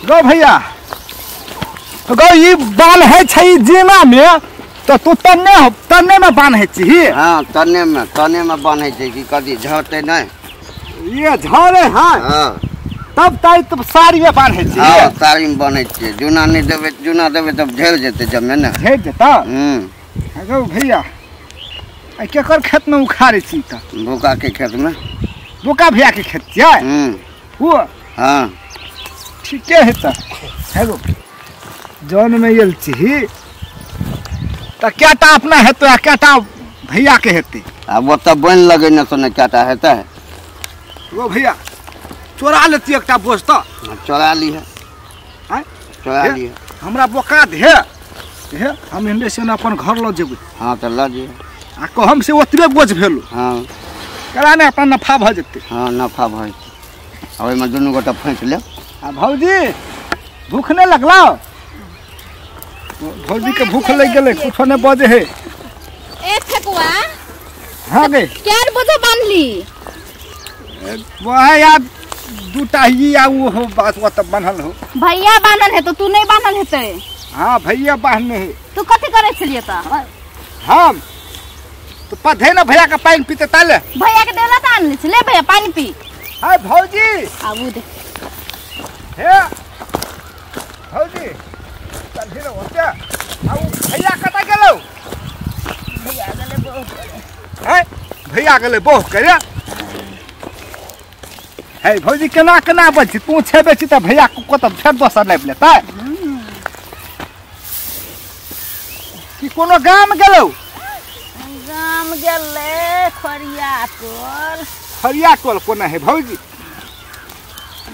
गौ भैया गौ ई बाल है छै जेना में तो तू तन्ने तन्ने में बान्है छी। हां तन्ने में बान्है छै कि कदी झड़तै नहीं। ये झड़े। हां हां तब ताई तब साड़ी में बान्है छी। हां साड़ी में बान्है छी। जूना नहीं देबै, जूना देबै तब झड़ जेतै जमे ने। झड़ जेतै। गौ भैया आ केकर खेत में उखाड़ै छी त? बोका के खेत में। बोका भैया के खेत छियै? वो हां ठीके है त। हेलो जौन में आयल छी त केटा अपना हेतै आ केटा भैया के हेतै? आब ओतऽ बनि लगै ने तो ने केटा हेतै। गौ भैया चोरा लेती एकटा बोझ त। चोरा लीहे। आँय चोरा लीहे। हमरा बोका दे हे, हम एने से अपन घर ल जेबै। हां त ल जेबै आ कहम से ओतबे बोझ भेलो। हां करा ने अपन नफा भ जेतै। हां नफा भ जेतै। आ ओहिमे दुनू गोटा फँसि लेब। आ भौजी भूख नहि लगलौ? भौजी के भूख लग गेलै, कुछो नहि बजे है। ए ठेकुआ। हां गे केर बोझ बान्हली? वह यार दूटा ही आ वो हो बात वो तब बान्हल हो। भैया बान्हल है तो तू नहीं बान्हल हेतै? हां भैया बान्हने है। तू कथी करै छलियै त? हम तो पधे ना भैया का पानी पीते ताले। भैया के देला त आनले छले भैया पानी पी। हाय भौजी आबू दे। हे भौजी चल फिर होते आ उ भैया कत गेलौ? भैया गेलै बहु करे। हे भैया गेलै बहु करे। हे भौजी केना केना बची तू छेबे छी त भैया कत फेर दोसर लाबि लेतै कि कोनो गाम गेलौ? गाम गेलै खरिया टोल। खरिया टोल कोना है भौजी?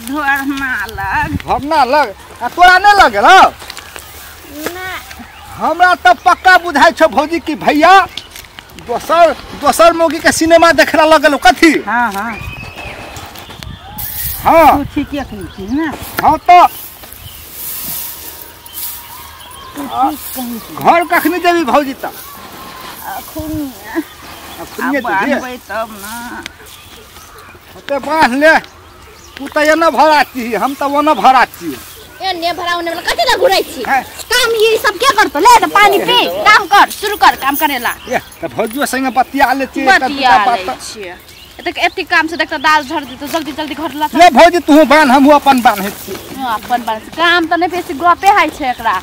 ढोरना लग। ढोरना लग आ तोरा नहि लग गेलौ? ना हमरा त पक्का बुझाइ छौ भौजी कि भैया दोसर दोसर मौगी के सिनेमा देखला लगल कथी। हां हां हां तू ठीके कहै छी ना। हां त तू ठीक कहै छी। घर कखनी जेबी भौजी त? अखुनिया। अखुनिया जेबी तब ना। ओते बान्ह ले। तू त एना भरा छी हम त ओना भरा छी। एने भरा ओने वाला कथी ला घुरै छी? काम ये सब के करतो? ले त पानी पी काम कर शुरू कर काम करेला। ए त भौजियो संगे बतिया ले छी। बतिया ले छी। एते एते काम से देखत दाल झड़ देतो जल्दी जल्दी घर ला। ले भौजी तू बान्ह हमहु अपन बान्है छी। हां अपन बान्ह काम त नै बेसी गपे हाय छै एकरा।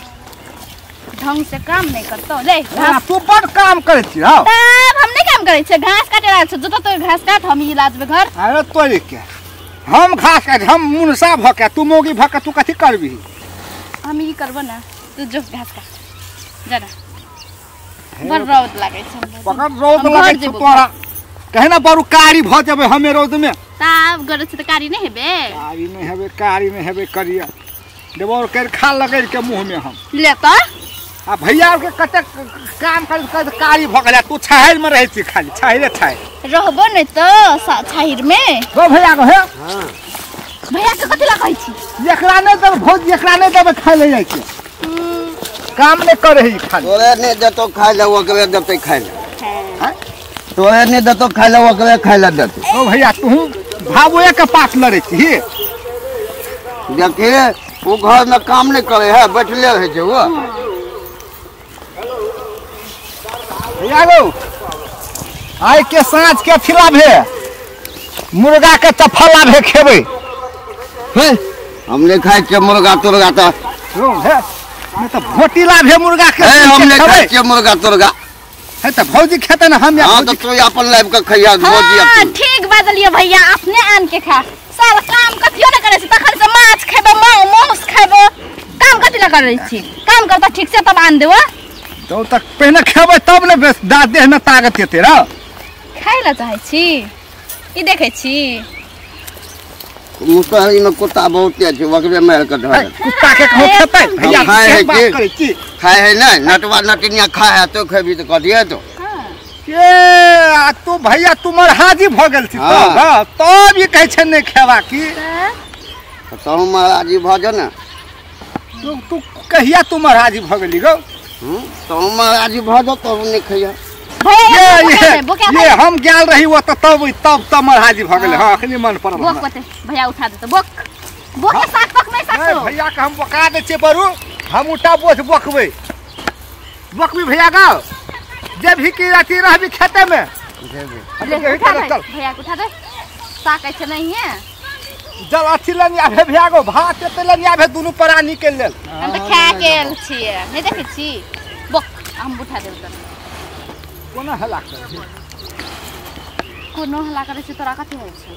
ढंग से काम नहीं करतो। ले घास तू बड़ काम करै छी। हां तब हम नहीं काम करै छी। घास काटे ला छै जतो तो घास काट हम ई लाजबे घर। अरे तोरे के हम घास काट हम मुनसा भ के तू मौगी भ के तू कथी करबी? हम ई करबो ना तू जो घास काट जरा। बड़ रौद लागै छै। पकड़ रौद लागै छै तोरा कहे ना बड़ू कारी भ जेबै हमे रौद में। तब गरे छै त कारी नहीं हेबे। कारी नहीं हेबे, कारी नहीं हेबे करिया देबो कर खा लगै के मुंह में हम ले त। आ भैया के कते काम कर कर कारी भ गेलै तू छाहरि में रहै छी खाली छाहरे छाहरि रहबो नै त छाहरि में। गौ भैया गो हे। हां भैया के कथि ला कहै छी? एकरा नै देब भौजी एकरा नै देब खाइ ले जाइ छै। काम नै करे है खाली। तोरे नै देतो खाइ ले ओकरे देतै खाइ ले। हां तोरे नै देतो खाइ ले ओकरे खाइ ले देतै। ओ भैया तू भावोए के पास लड़ै छी। देखिए वो घर में काम नहीं करे है बैठले रहे छै वो। भैया गो आइ के साँझ के अथी लाभे मुर्गा के चफल लाभे खेबै। हे हम नहीं खाइ छियै मुर्गा तुर्गा त। हे नहीं त भोटी लाभे मुर्गा के। हे हम नहीं खाइ छियै मुर्गा तुर्गा। हे त भौजी खेतै ना हम। हां त तू अपन लाइफ के खइया भौजी अपन। ठीक बाजलियै भैया अपने आन के खा। सारा काम कथियो न करै छी तखन से माछ खेबै मांस खेबै काम कथि ला करै छी? काम करता ठीक से तब आन देबो। तो तक पहिने खेबै तब ने देह में ताकत एतै र। खाइ ला चाहै छी ई देखै छी मुसहरी में कुत्ता बहुत छै ओकरे मारि के धर। कुत्ता के कहू खेतै भैया खाय है बात करै छी। खाय है नै नटवा नटिनिया खाय है तो खेबी त कथिए तो। के आ तू भैया तू मरहाजी भ गेल छी तब। हां तब ई कहै छै नै खेबा की तहु महाराजी भ जो ने। तू कहिया तू महाराजी भ गेली गौ? तहु महाराजी भ जो तब नै खइया। ये हम गेल रही वो तब तब तब महाराजी भ गेलै। हां अखनी मन पड़ल बोक पते भैया उठा देतो बोक बोक के साग पकबै साग। भैया भैया के हम बका दै छियै बरू, हम उठा बोझ बकबै बकबी भैया गाओ जे भी की अथी रहबी खेते में। चल भैया के उठा दे, ताकै छै नहीं है। जल अथी लनी आबे भैया गो, भात एते लनी आबे दुनू प्राणी के लेल। हम तऽ खा के आयल छियै, नहीं देखै छी? बक हम उठा देब तोरा। कोना हल्ला करै छी? कोनो हल्ला करै छै तोरा कथी होइ छै?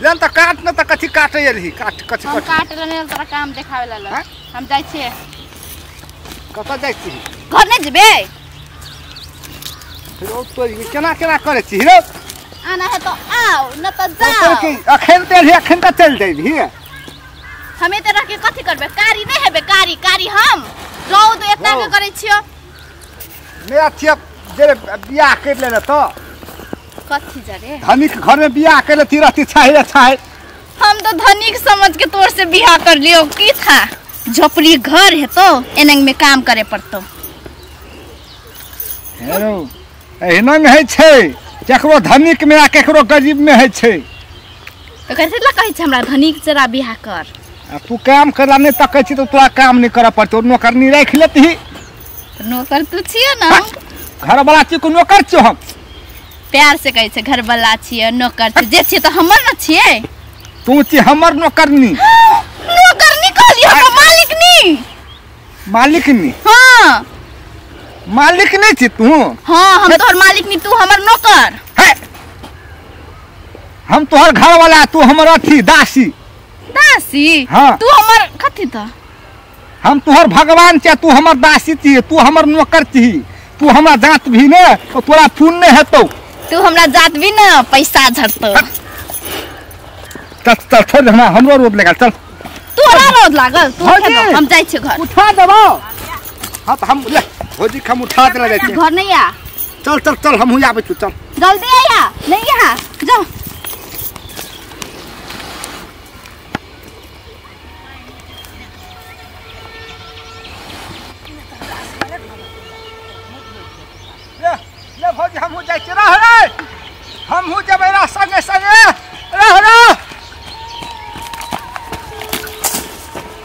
लेन तऽ काट न तऽ कथी काटै एलही? काट कथी? हम काट लेने तोरा काम देखावे लेल। हम जाइ छियै। कतऽ जाइ छी? घर नहीं जेबै? फिर तो केना केना करै छी रे? आना है तो आओ न तो जाओ। अखन ते अखन तऽ चलि जेबही। हमे तऽ रह के कथी करबै? कारी नहीं हेबै कारी कारी हम रौद एतना के करै छियो। नहि अथी जे बियाह करि लेले तऽ कथी जरे? धनिक घर में बियाह कर लेती रहती छाहे छाहे। हम तो धनिक समझ के तोर से बियाह कर लियो की था? झोपड़ी घर है तो एनंग में काम करे पड़तो। हेलो एहना में है छै केकरो धनिक में आ केकरो गरीब में है छै। तो कैसे ला कहै छै हमरा धनिक जरा बियाह कर? आ तू काम करला नहीं तकै छी तो तोरा काम नहीं करऽ पड़तो, नौकरनी राखि लेतही। नौकर तू छियै ना? घर वाला छी को नौकर छियो हम? प्यार से कहै छै घर वाला छियै नौकर छियै, जे छियै तऽ हमर न छियै। तू छी हमर नौकरनी। नौकरनी कहलियै हमरा मालिकनी। मालिकनी? हाँ। मालिक नहीं छी तू? हाँ हम तोहर मालिकनी, तू हमर नौकर। है हम तोहर घर वाला, तू हमर अथी दासी। दासी? हाँ। तू हमर कथी त? हम तोहर भगवान छियै, तू हमर दासी छी, तू हमर नौकर छी। तू हमरा जात भी ने तो तोरा खून नहीं हेतौ। तू हमरा जात भी न पैसा झड़तौ। चल चल छोड़ हमरा, हमरो रोड लागल। चल तोरा रोड लागल? तू हम जाइ छियै घर। उठा देबौ? हाँ तो हम ले भौजी हम उठा देला जाइ छियै। घर नहीं आ। चल चल चल हमहूँ आबै छी। चल जल्दी आया नहीं आ जाओ। ले ले भौजी हमहूँ जाइ छियै। रह रे